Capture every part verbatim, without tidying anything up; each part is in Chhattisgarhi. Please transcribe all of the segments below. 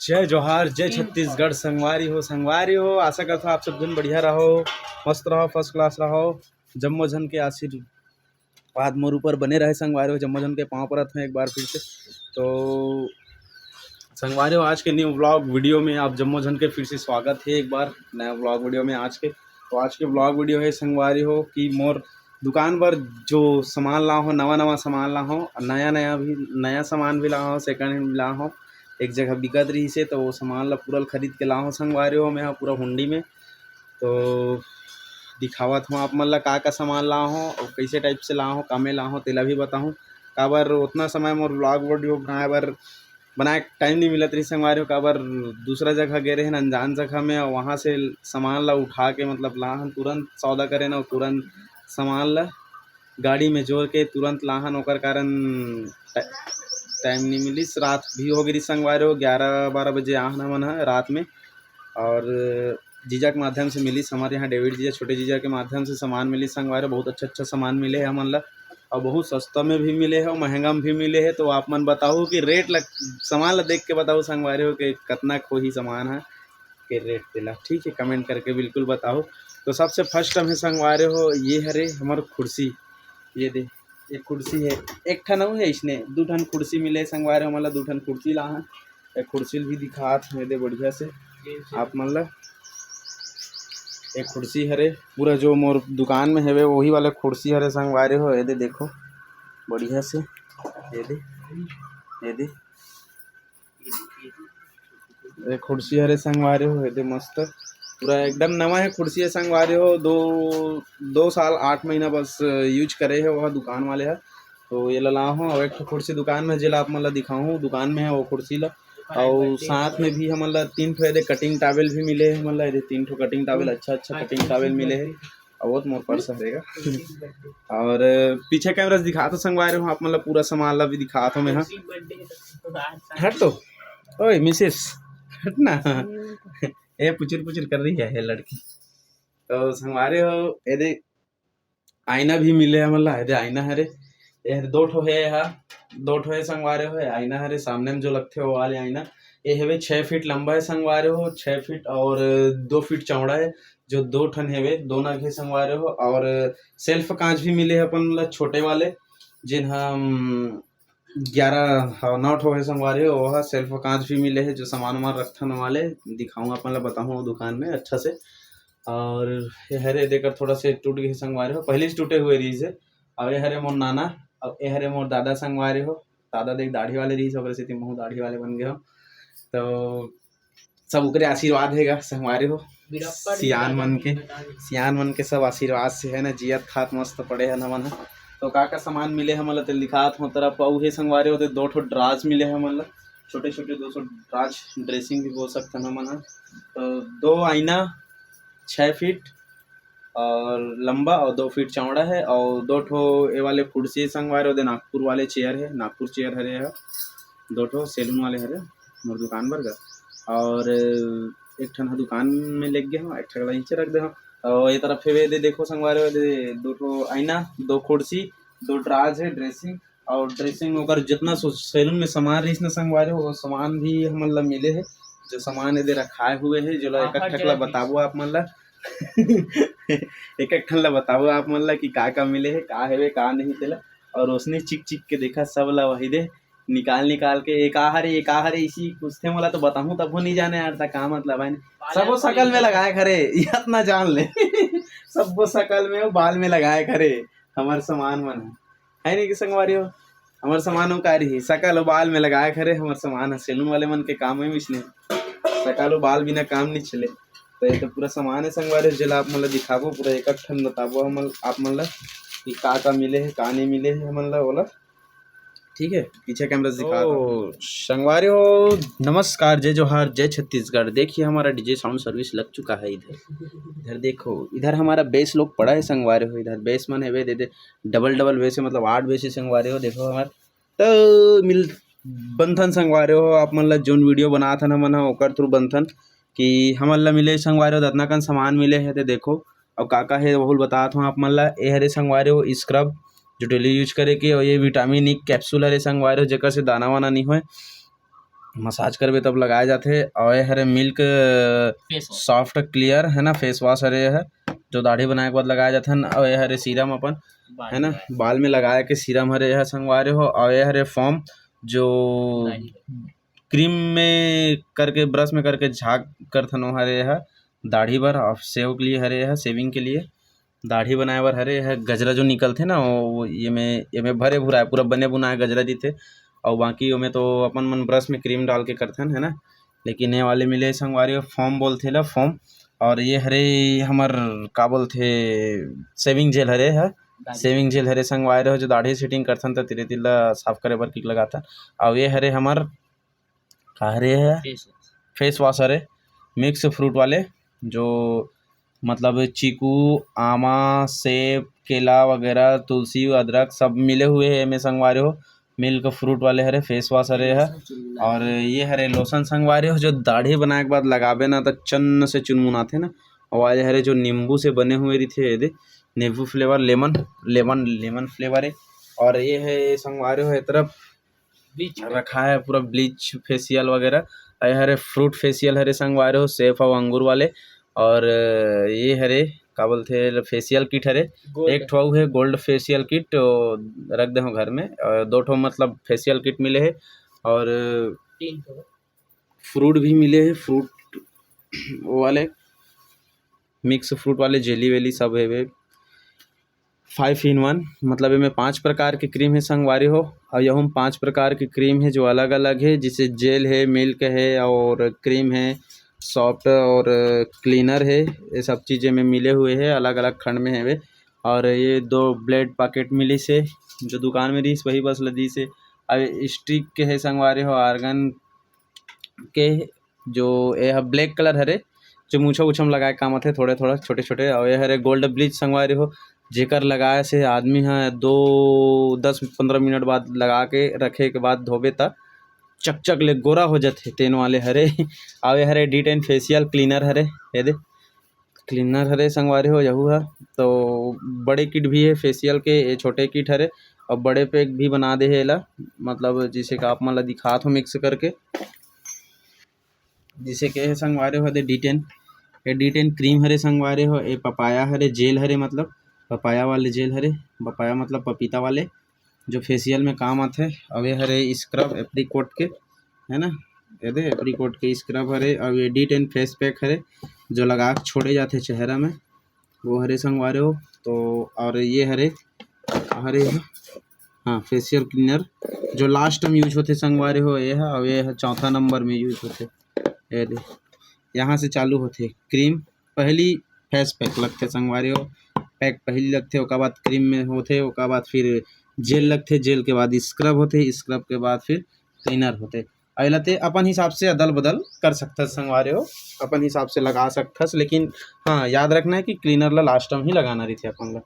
जय जोहार, जय छत्तीसगढ़। संगवारी हो, संगवारी हो, आशा करता हूँ आप सब जन बढ़िया रहो, मस्त रहो, फर्स्ट क्लास रहो। जम्मो झन के आशीर्वाद मोर ऊपर बने रहे संगवारी हो, जम्मो झन के पाँव परत हूँ एक बार फिर से। तो संगवारी हो, आज के न्यू व्लॉग वीडियो में आप जम्मो झन के फिर से स्वागत है एक बार नया व्लॉग वीडियो में। आज के तो आज के व्लॉग वीडियो है संगवारी हो कि मोर दुकान पर जो सामान ला हो, नवा नवा सामान ला हो, नया नया भी, नया सामान भी ला हो, सेकंड हैंड भी ला हो। एक जगह बिकत रही से तो वो सामान ला पूरा खरीद के ला हो संगवारी हो, मैं पूरा हुंडी में। तो दिखावत हूँ आप मन ला का का सामान ला हो और कैसे टाइप से ला हो, का में ला हो, तेला भी बताहूँ। काबर उतना समय मोर व्लॉग वीडियो बनाए बर बनाए टाइम नहीं मिलत रही संगवारी हो, काबर दूसरा जगह गे रहे अनजान जगह में, वहाँ से सामान ला उठा के मतलब लाहन, तुरंत सौदा करे ना, तुरंत सामान ला गाड़ी में जोर के तुरंत लाहन, ओकर कारण टाइम नहीं मिलिस। रात भी हो गई संगवारी हो, ग्यारह बारह बजे आहन हमन ह रात में। और जीजा के माध्यम से मिलिस, हमारे यहाँ डेविड जीजा, छोटे जीजा के माध्यम से सामान मिलिस संगवारी हो। बहुत अच्छा अच्छा सामान मिले है हमन ला, और बहुत सस्ता में भी मिले है और महंगा में भी मिले है। तो आप मन बताओ कि रेट लग सामान ला देख के बताओ संगवारी हो कि कतना खोही सामान है के रेट तेला, ठीक है, कमेंट करके बिल्कुल बताओ। तो सबसे फर्स्ट हम है संगवारी हो, ये हरे हमर कुर्सी, ये दे, एक कुर्सी है, एक ठन अउ है, इसने दू ठन कुर्सी मिले संगवारी हो, हमन ला दू ठन कुर्सी ला है। एक कुर्सी भी दिखात हूँ, ये दे बढ़िया से आप मन ला। एक कुर्सी हरे, पूरा जो मोर दुकान में हवे वही वाला कुर्सी हरे संगवारी हो। ये दे देखो बढ़िया से, ये दे, ये दे, ये कुर्सी हरे संगवारी हो, ये दे मस्त, पूरा एकदम नवा है कुर्सी है संगवारी हो। दो दो साल आठ महीना बस यूज करे है वह दुकान वाले है। तो ये ला लाहूँ, और एक ठो कुर्सी दुकान में जेला आप मन ला दिखाऊँ, दुकान में है वो कुर्सी ला। और साथ में भी हमन ला तीन ठो ये दे कटिंग टावेल भी मिले है हमन ला, ये दे तीन ठो कटिंग टावेल, अच्छा अच्छा कटिंग टावेल मिले है। और वो तो मोर पर्स हरेगा। और पीछे कैमरा से दिखा तो संगवारी हो आप मन ला, पूरा सामान ला भी दिखात हूँ मैं। हाँ, हट तो, ओए मिसेस, हट ना। ये पुचुर पुचुर कर रही है ये लड़की। तो संगवारी हो, ये दे आईना भी मिले हमन ला, ये दे आईना हरे, ये हरे दो ठो है, हा दो ठो है संगवारी हो, आईना हरे सामने में जो लगथे वो वाले आईना। ये हवे छः फीट लंबा है संगवारी हो, छः फीट और दो फीट चौड़ा है, जो दो ठन हवे, दो नग है संगवारी हो। और सेल्फ कांच भी मिले है अपन ला छोटे वाले, जिन हम ग्यारह, हाँ, नौ ठो है संगवारी हो, वह सेल्फ कांच भी मिले है, जो सामान वामान रखथन वाले, दिखाऊँ अपन ला, बताऊँ वो दुकान में अच्छा से। और ये हरे देकर थोड़ा से टूट गए संगवारी हो, पहले से टूटे हुए रही से। और ये हरे मोर नाना, और ये हरे मोर दादा संगवारी हो, दादा देख दाढ़ी वाले रही से, ओकरे सेती महू दाढ़ी वाले बन गए हो। तो सब ओकरे आशीर्वाद हेगा संगवारी हो, सियान मन के, सियान मन के सब आशीर्वाद से है ना, जियत खात मस्त पड़े है हमन ह। तो का का सामान मिले हमन ला, ते दिखात हो तरफ अउ हे संगवारी हो, ते दो ठो ड्राज मिले हमन ला, छोटे छोटे दो ठो ड्राज, ड्रेसिंग भी बोल सकथन हमन ह। तो दो आईना छः फीट और लंबा और दो फीट चौड़ा है, और दो ठो ये वाले कुर्सी संगवारी हो, दे नागपुर वाले चेयर है, नागपुर चेयर हरे है, दो ठो सैलून वाले हरे मोर दुकान बर का। और एक ठन ह दुकान में लेग गे हो, एक ठन ला नीचे रख दे हो। और ये तरफ हे दे देखो संगवारी हो, दे दो ठो आईना, दो कुर्सी, दो ड्राज है, ड्रेसिंग, और ड्रेसिंग ओकर जितना सो-, सैलून में सामान रहिस ना संगवारी हो, वो सामान भी हमन ला मिले है। जो सामान एदे रखाए हुए है, जो ला एक एक ठक ला बताबो आप मन ला। एक एक ठन ला बताबो आप मन ला कि का का मिले है, का हेवे, का नहीं तेला। और ओसने चिक चिक के देखा सब ला वही दे निकाल निकाल के, "ए का हरे, ए का हरे?" इसी पूछथे मोला तो बताहूँ तभो नहीं जाने यार, ता का मतलब है? सबो सकल में लगाए खरे, इतना जान ले। सबो सकल में, बाल में लगाए खरे हमर सामान मन है, है नहीं कि संगवारी हो? हमर सामान हो का रही, सकल हो बाल में लगाए खरे हमर सामान है। सैलून वाले मन के काम है मिसने, सकल हो बाल बिना काम नहीं चले। तो ये तो पूरा सामान है संगवारी हो, जेला आप मन ला दिखाबो, पूरा एक एक ठन बताबो हमन, आप मन ला कि का का मिले है, का नहीं मिले है हमन ला, ओला। ठीक है, पीछे कैमरा से दिखा दो। ओ, संगवारी हो, नमस्कार, जय जोहार, जय छत्तीसगढ़। देखिए, हमारा डीजे साउंड सर्विस लग चुका है इधर। इधर देखो, इधर हमारा बेस लोग पड़ा है संगवारी हो, इधर बेस मन है वे दे दे, डबल डबल बेस है, मतलब आठ बेस है संगवारी हो। देखो हमार तो मिल बंधन संगवारी हो, आप मन ला जोन वीडियो बनात हन हमन ह, ओकर थ्रू बंधन कि हमन ला मिले संगवारी हो, अतना कन सामान मिले है, ते देखो। अउ का का हे, वहू ल बतात हूँ आप मन ला। ए हरे संगवारी हो स्क्रब, जो डेली यूज करे के, अउ ये विटामिन ई कैप्सूल हरे संगवारी हो, जेकर से दाना वाना नहीं होए। मसाज करबे तब लगाए जाथे। और ये हरे मिल्क सॉफ्ट क्लियर है ना, फेस वॉश हरे, ये है जो दाढ़ी बनाए के बाद लगाए जाथे। और ये हरे सीरम अपन है ना, बाल में लगाए के सीरम हरे, ये संगवारी हो। और ये हरे फॉर्म जो क्रीम में करके, ब्रश में करके झाग करथन, वो हरे, ये दाढ़ी बर और सेव के लिए हरे, ये सेविंग के लिए, दाढ़ी बनाए बर हरे, ये गजरा जो निकलथे ना, वो ये में, ये में भरे भुराए पूरा बने बुनाए गजरा दिथे। और बाकी ओमे तो अपन मन ब्रश में क्रीम डाल के करथन, है ना। लेकिन ये वाले मिले संगवारी हो, फॉर्म बोलथे ला, फॉर्म। और ये हरे हमर का बोलथे, सेविंग जेल हरे है, सेविंग जेल हरे संगवारी हो, जो दाढ़ी सेटिंग करथन त तिरे तिल्ला साफ करे बर किक लगाथन। और ये हरे हमर का हरे है, फेस वॉश हरे, मिक्स फ्रूट वाले, जो मतलब चीकू, आमा, सेब, केला वगैरह, तुलसी, अदरक सब मिले हुए हैं एमे संगवारी हो। मिल्क फ्रूट वाले हरे, फेस वॉश हरे है। और ये हरे लोशन संगवारी हो, जो दाढ़ी बनाए के बाद लगाबे ना, तो चन्न से चुनमुनाथे ना। और ये हरे जो नींबू से बने हुए रहिथे, ये दे, नींबू flavour, lemon, lemon, lemon flavour है। और ये है संगवारी हो, ये तरफ रखा है पूरा ब्लीच फेशियल वगैरह। ये हरे फ्रूट फेशियल हरे संगवारी हो, सेब और अंगूर वाले। और ये हरे का बोलथे, फेशियल किट हरे। एक ठो है गोल्ड फेशियल किट, रख दे हो घर में। और दो ठो मतलब फेशियल किट मिले है। और फ्रूट भी मिले है, फ्रूट वाले, मिक्स फ्रूट वाले, जेली वेली सब है। फाइव इन वन, मतलब एमे पांच प्रकार के क्रीम है संगवारी हो। और यहू में पांच प्रकार के क्रीम है जो अलग अलग है, जैसे जेल है, मिल्क है और क्रीम है, सॉफ्ट और क्लीनर है। ये सब चीज़ें में मिले हुए है, अलग अलग खंड में है। और ये दो ब्लेड पैकेट मिली से, जो दुकान में रहीस वही बस ल दीस है। अब स्टिक के है संगवारी हो, आर्गन के, जो ये ह ब्लैक कलर हरे, जो मूछा उछा में लगाए काम आथे, थोड़े थोड़ा छोटे छोटे। और ये हरे गोल्ड ब्लीच संगवारी हो, जेकर लगाए से आदमी ह दो दस पंद्रह मिनट बाद लगा के रखे के बाद धोबे त चकचक ले गोरा हो जाथे, तेन वाले हरे। और ये हरे डी टेन फेशियल क्लीनर हरे, ये दे क्लीनर हरे संगवारी हो, यहू ह। तो बड़े किट भी है फेशियल के, ये छोटे किट हरे। और बड़े पैक भी बना दे है एला, मतलब जैसे कि आप मन ला दिखात हो मिक्स करके। जैसे कि ये संगवारी हो दे डी टेन, ये डी टेन क्रीम हरे संगवारी हो, ये पपाया हरे, जेल हरे, मतलब पपाया वाले जेल हरे, पपाया मतलब पपीता वाले, जो फेशियल में काम आथे। और ये हरे स्क्रब एप्रिकोट के, है ना, ये दे एप्रिकोट के स्क्रब हरे। और ये डी टेन फेस पैक हरे, जो लगा के छोड़े जाथे चेहरा में, वो हरे संगवारी हो। तो और ये हरे, हरे, हाँ, फेशियल क्लीनर जो लास्ट टाइम यूज होथे संगवारी हो, ये है। और ये है चौथा नंबर में यूज होथे। ये दे, यहाँ से चालू होथे क्रीम, पहली फेस पैक लगथे संगवारी हो, पैक पहली लगथे, ओकर बाद क्रीम में होथे, ओकर बाद फिर जेल लगथे, जेल के बाद स्क्रब होथे, स्क्रब के बाद फिर क्लीनर होथे। अउ एला ते अपन हिसाब से अदल बदल कर सकथस संगवारी हो, अपन हिसाब से लगा सकथस, लेकिन हाँ, याद रखना है कि क्लीनर ला लास्ट टाइम ही लगाना रहिथे अपन ला,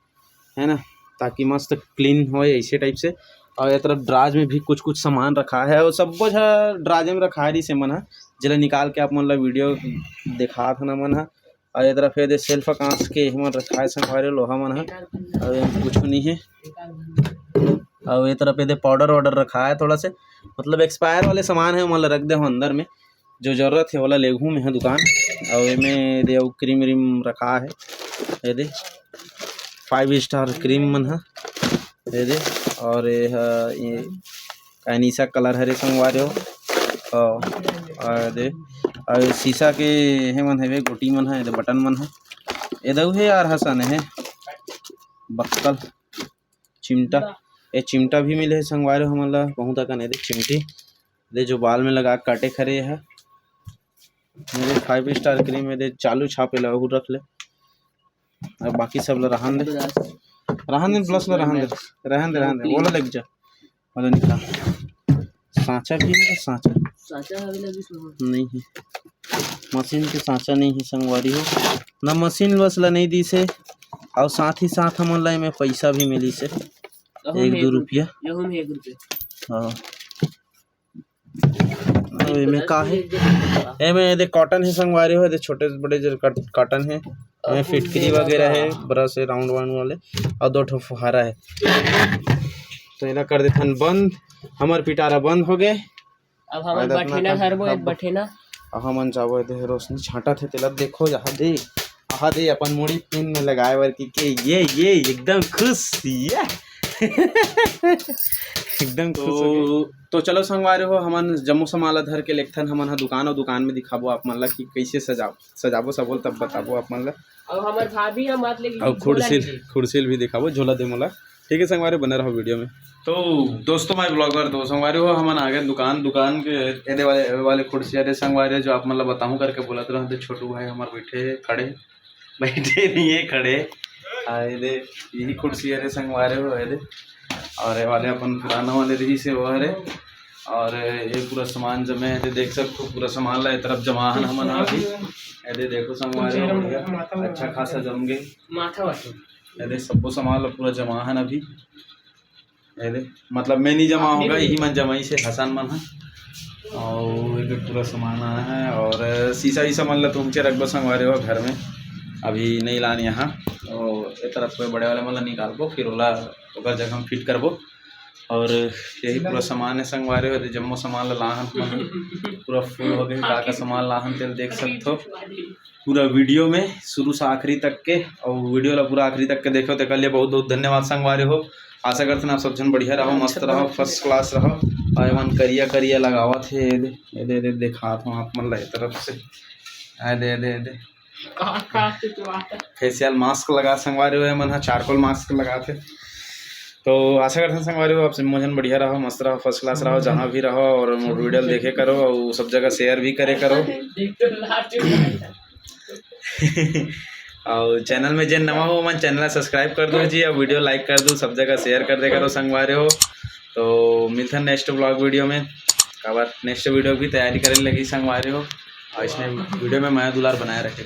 है ना, ताकि मस्त क्लीन होए ऐसे टाइप से। और ये तरफ ड्राज में भी कुछ कुछ सामान रखा है, और सब्बो झ ड्राज में रखा रही से मन ह, जेला निकाल के आप मन ला वीडियो दिखात हन मन ह। और ये तरफ ये दे सेल्फ कांच के हमन रखा है संगवारी लोहा मन ह, और ये कुछ नहीं है। और ये तरफ ये दे पाउडर वाउडर रखा है थोड़ा से, मतलब एक्सपायर वाले सामान है, ओमन ला रख दे हो अंदर में, जो जरूरत है ओला लेगहूँ मैं ह दुकान। और एमे दे अउ क्रीम व्रीम रखा है, ये दे फाइव स्टार क्रीम मन ह, ये दे। और ये ह, ये कानीसा कलर हरे संगवारी हो। और, और दे, और शीशा के हे मन हवे, गोटी मन है, ये दे बटन मन है, ये दे हे यार हसन है बक्कल चिमटा, ये चिमटा भी मिले है संगवारी हो हमन ला बहुत अकन। ये दे चिमटी, दे जो बाल में लगा काटे खरे है, मेरे फाइव स्टार क्रीम है, दे चालू छापे ला ओहू रख ले। अब बाकी सब ला रहन दे, रहन दे, ब्रश ला रहन दे, रहन दे, रहन दे, ओला लेके जा, ओला निकाल। सांचा भी है, सांचा सांचा हवे लगिस ना। नहीं है, मशीन के सांचा नहीं है संगवारी हो, ना मशीन बस ला नहीं दीस है, और साथ ही साथ हमन ला एमे पैसा भी मिलिस है, अहू एक में दो एक रुपया। रुपया, यहू में एक रुपया। हाँ। अब एमे का है? एमे ये दे कॉटन है संगवारी हो, ये दे छोटे बड़े जो कट-, कॉटन है। एमे फिटकरी वगैरह है, ब्रश है राउंड वाउंड वाले, और दो ठो फुहारा है। तो एला कर देथन बंद, हमर पिटारा बंद हो गए। अब हमन बठेना धरबो, एक बठेना। अब हमन जाबो, एदे रोशनी छांटत हे, तेला देखो, यहाँ दे, आहा दे, अपन मुड़ी पिन में लगाए बर कि के, ये, ये, एकदम खुश, ये। एकदम खुश हो गए। तो चलो संगवारी हो, हमन जम्मो सामान ला धर के लेगथन, हमन ह दुकान, अउ दुकान में दिखाबो आप मन ला कि कैसे सजाओ, सजाबो सबो, तब बताबो आप मन ला। अउ हमर भाभी ह मात ले अउ खुर्सी, खुर्सी भी दिखाबो, झोला दे मोला। ठीक है संगवारी, बने रहो वीडियो में। तो दोस्तों, माय ब्लॉगर, तो संगवारी हो, हमन आगे दुकान, दुकान के एदे वाले, वाले खुर्सी, अरे संगवारी, जो आप मन ला बताऊं करके बोलत रहो, तो छोटू भाई हमर बैठे खड़े, बैठे नहीं है, खड़े। हाँ, ये दे, यही खुर्सी, अरे संगवारी हो, ये दे, और ये वाले अपन पुराना वाले रही से वो, अरे, और ये पूरा सामान जमे है, देख सकते हो, पूरा सामान ला ए तरफ जमा हन हमन अभी। ये दे, देखो संगवारी हो, बढ़िया, अच्छा खासा जम गए। माथा वाथे। ये दे, सबो सामान ला पूरा जमा हन अभी। ये दे, मतलब मैं नहीं जमा होगा, यही मन जमाई से हसन मन ह। और ये दे पूरा सामान आया है, और शीशा ईसा मन ला तुमचे रखबो संगवारी हो घर में, अभी नहीं लान यहाँ। और ये तरफ कोई बड़े वाले मन ला निकालबो, फिर ओला ओकर जगह हम फिट करबो। और यही पूरा सामान है संगवारी हो, जम्मो सामान ला लाहन हमन। पूरा फुल हो गए, का का सामान लाहन तेल देख सकथो। पूरा वीडियो में शुरू से आखिरी तक के, और वीडियो ला पूरा आखिरी तक के देखो, तेकर लिए बहुत बहुत धन्यवाद संगवारी हो। आशा करथन आप सब झन बढ़िया रहो, मस्त रहो, फर्स्ट क्लास रहो। और एमन करिया करिया लगावत हे, ये दे, ये दे, ये दे, देखात हूँ आप मन ला ए तरफ से। ये दे, ये दे, ये दे। फेशियल मास्क लगा संगवारी हो, एमन ह चारकोल मास्क लगात हे। तो आशा करथन संगवारी हो, आप सब झन बढ़िया रहो, मस्त रहो, फर्स्ट क्लास रहो, जहाँ भी रहो, और मोर वीडियो ल देखे करो, और सब जगह शेयर भी करे करो। और चैनल में जेन नवा हो, मन चैनल ला सब्सक्राइब कर दो जी, और वीडियो लाइक कर दो, सब जगह शेयर कर दे करो संगवारी हो। तो मिलथन नेक्स्ट ब्लॉग वीडियो में, काबर नेक्स्ट वीडियो की तैयारी करे लगी संगवारी हो, और इसने वीडियो में मया दुलार बनाए रखे।